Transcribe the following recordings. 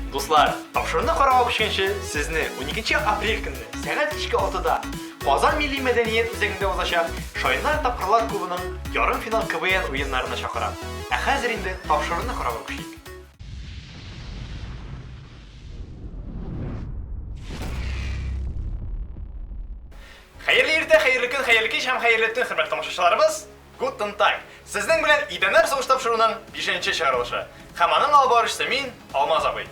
Дуслар, тапшыруны карауга күчкәнче, сезне 12 апрель көнне сәгать кичке 6-да Казан милли мәдәният үзәгендә узачак Шаяннар тапкырлар клубының ярымфинал КВН уеннарына чакырам. Ә хәзер инде тапшыруны карауга күчик. Хәерле иртә, хәерле көн, хәерле кич һәм хәерле төн, хөрмәтле тамашачыларыбыз! Guten Tag! Сезнең белән Идәннәр сугыш тапшыруының бишенче чыгарылышы. Һәм аның алып баручысы мин, Алмаз абый.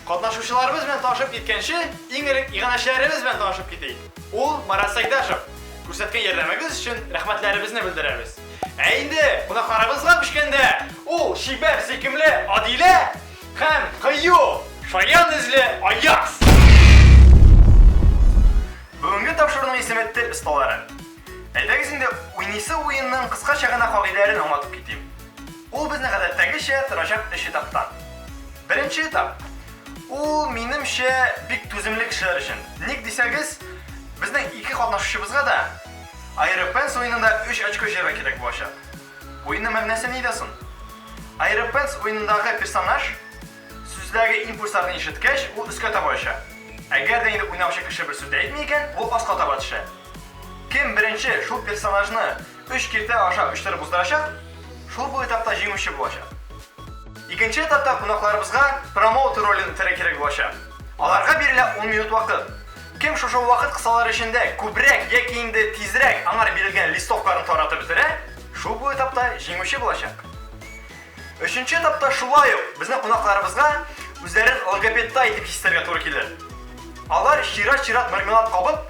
Катнашучыларыбыз белән танышып киткәнче, иң элек иганәчеләребез белән танышып китик. Ул Марат Сәйдәшев. Күрсәткән ярдәмегез өчен рәхмәтләребезне белдерәбез. Ә инде кунакларыбызга күчкәндә, ул чибәр, сөйкемле Адилә һәм кыю, шаян йөзле Аяз. Бүгенге тапшыруның исеме Тел осталары. Әйдәгез инде уйныйсы уенның кыскача гына кагыйдәләрен аңлатып китим. Ул безне гадәттәгечә торачак өч этаптан. Беренче этап. Ул, минемчә, бик түземле кешеләр өчен. Ник дисәгез, безнең ике катнашучыбызга да Аэропенс уенында 3 очко җыярга кирәк булачак. Уенның мәгънәсе нидә соң? Аэропенс уенындагы персонаж Сүздәге импульсларны ишеткәч, ул өскә таба оча. Әгәр дә инде уйнаучы кеше бер сүз дә әйтми икән, ул аска таба төшә. Кем беренче шул персонажны өч киртә аша очтырып уздырачак, шул бу этапта җиңүче булачак. Икенче этапта кунакларыбызга промоутер ролен үтәргә кирәк булачак. Аларга бирелә 10 минут вакыт. Кем шушы вакыт кысалары эчендә күбрәк яки инде тизрәк аңар бирелгән листовкаларны таратып бетерә, шул бу этапта җиңүче булачак. Өченче этапта шулай ук безнең кунакларыбызга үзләрен логопедта итеп хис итәргә туры килер. Алар чират-чират мармелад кабып,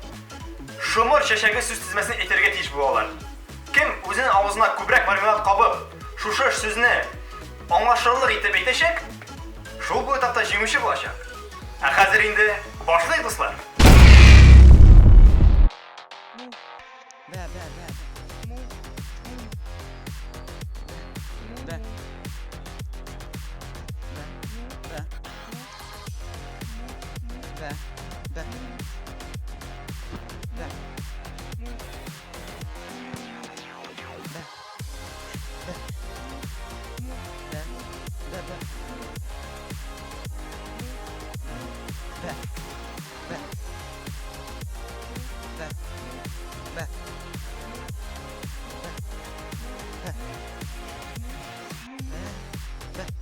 шомыр чәчәге сүз тезмәсен әйтергә тиеш булалар. Кем үзенең авызына күбрәк мармелад кабып, шушы сүзне аңлашылырлык итеп әйтәчәк, шул бу этапта җиңүче булачак. Ә хәзер инде башлыйк, дуслар! Бә, бә, бә. Бә. Бә. Бә. Бә. Бә. Бә. Бә. Бә. Бә. Бә, бә. Бә. Бә. Бә. Бә. Бә. Бә. Бә. Бә. Бә. Бә. Бә.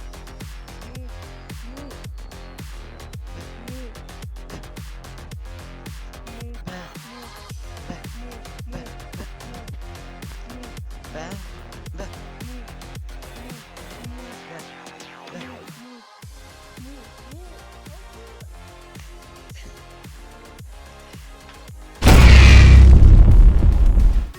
Бә. Бә. Бә. Бә. Бә.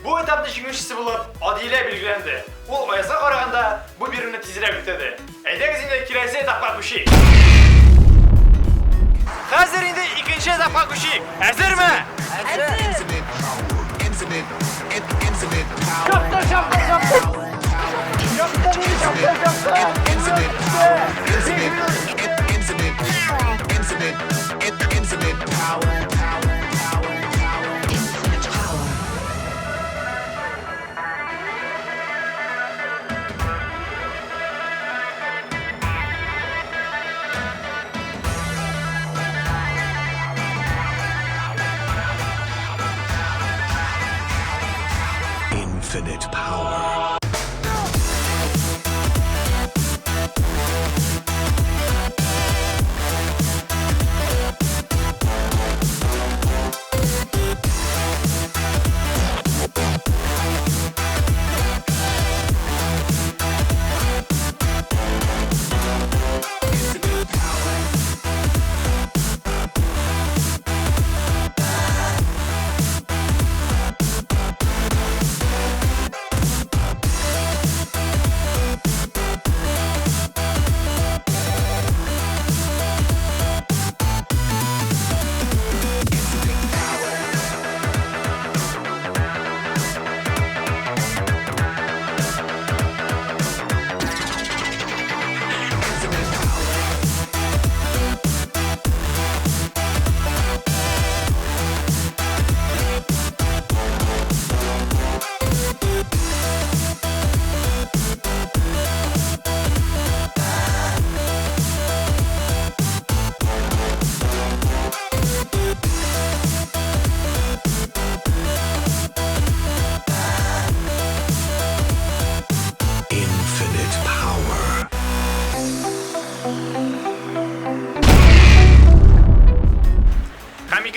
Бу этапны җиңүчесе булып Адилә билгеләнде. Ул Аязга караганда бу биремне тизрәк үтәде. Әйдәгез инде киләсе этапка күчик. Хәзер инде икенче этапка күчик. Әзерме? Әзер. Чапты, чапты, чапты. Чапты, чапты, чапты. Infinite power.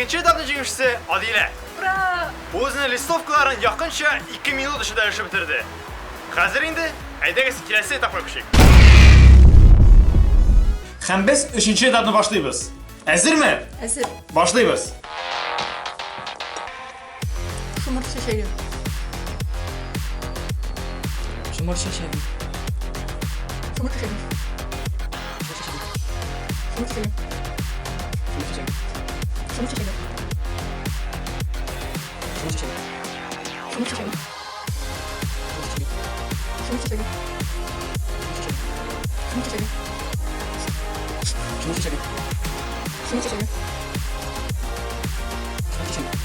икенче этапның җиңүчесе Адилә. Ура! Ул үзенең листовкаларын якынча 2 минут эчендә өләшеп бетерде. Хәзер инде әйдәгез киләсе этапка күчик. Һәм без өченче этапны башлыйбыз. Әзерме? Әзер. Башлыйбыз. Шомырт чәчәге. Шомырт чәчәге. Шомырт чәчәге. Шомырт чәчәге. Шомырт чәчәге. Шомырт чәчәге. Шомырт чәчәге. Шомырт чәчәге. Шомырт чәчәге. Шомырт чәчәге. Шомырт чәчәге. Шомырт чәчәге.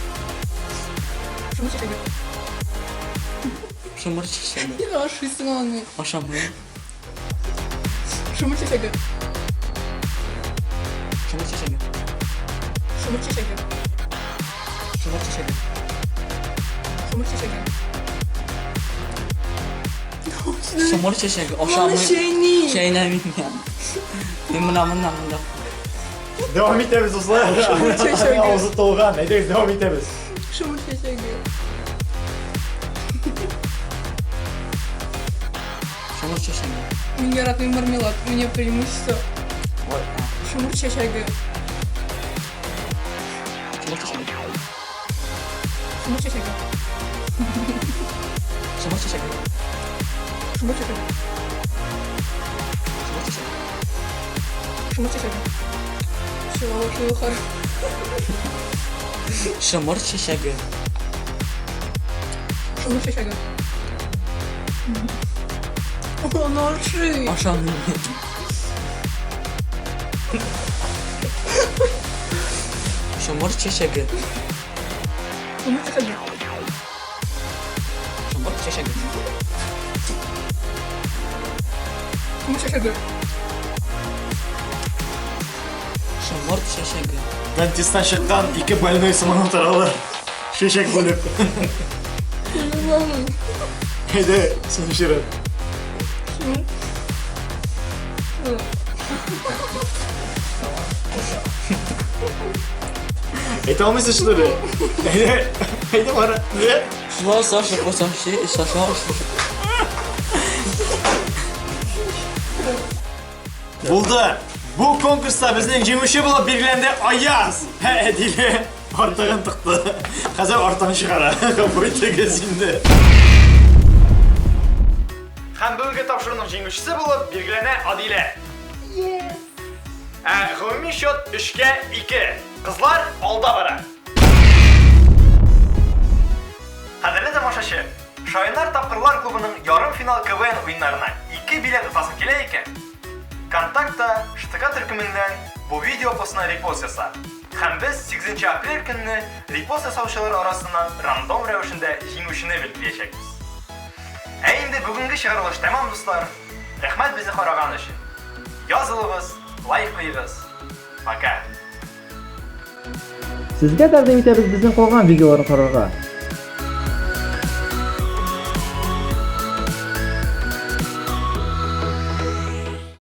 Шомырт чәчәге. Шомырт чәчәге. Я ашыйсың аны. Ашамыйм. Шомырт чәчәге. Шомырт чәчәге. Шомырт чәчәге. Шомырт чәчәге. Шомырт чәчәге. Шомырт чәчәге. Моны Ашамыйм. чәйни. Чәйнәмим я. Мин менә моннан монда. Дәвам итәбез, дуслар. Шомырт чәчәге. Авызы тулган. Әйдәгез, дәвам итәбез. Шомырт чәчәге. Шомырт чәчәге. Мин яратмыйм мармелад. У меня преимущество. Ой, а. Шомырт чәчәге. Шомырт чәчәге. Шомырт чәчәге. Шомырт чәчәге. Шомырт чәчәге. Шомырт чәчәге. Шомырт чәчәге. Чего Шомырт чәчәге. Шомырт чәчәге. Он ашый. Ашамыйм. Шомырт чәчәге. Шомырт чәчәге. Шомырт чәчәге. Шомырт чәчәге. Шомырт чәчәге. Дантисттан чыккан ике больной сыман утыралар. Чәчәк бүлеп. Әйдә, син чират. Шомырт. Әйтә алмыйсың, что ли? Әйдә, әйдә бара. Не? Шла Саша посоши, Саша. Булды. Бу конкурста безнең җиңүче булып билгеләнде Аяз. Ә Әдилә артыгын тыкты. Хәзер артыгын чыгара. Гафу итегез инде. Һәм бүгенге тапшыруның җиңүчесе булып билгеләнә Адилә. Yes. Ә гомуми счет 3-кә 2. Кызлар алда бара. Кадерле тамашачы, Шаяннар тапкырлар клубының ярымфинал КВН уеннарына ике билет отасы килә икән, Контактта ШТК төркеменнән бу видео постына репост яса. Һәм без 8 апрель көнне репост ясаучылар арасыннан рандом рәвешендә җиңүчене билгеләячәкбез. Ә инде бүгенге чыгарылыш тәмам, дуслар. Рәхмәт безне караган өчен. Язылыгыз, лайк куегыз. Пока. Сезгә тәкъдим итәбез безнең калган видеоларны карарга.